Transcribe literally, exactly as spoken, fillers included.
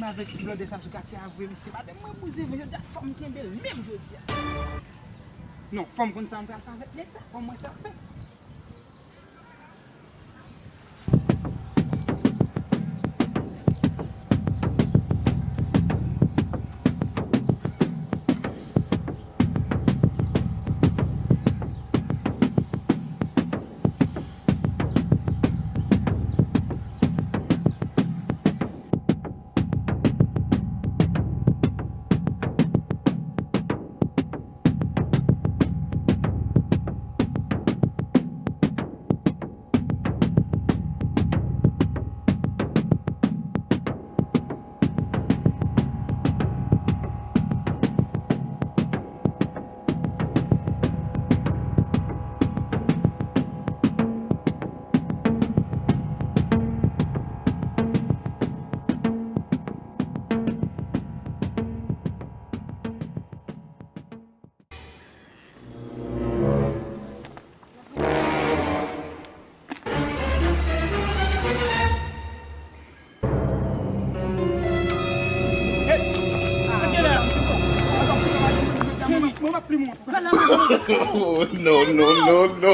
Avèk ti blòdè sa sou katye a vre, mesye. Madanm mwen bouzen vre, jodi a fò m kenbe l menm jodi a. Non, fò m konn sa m pral fè avèk nèg sa, fò m wè sa fè. Oh, no, no, no, no.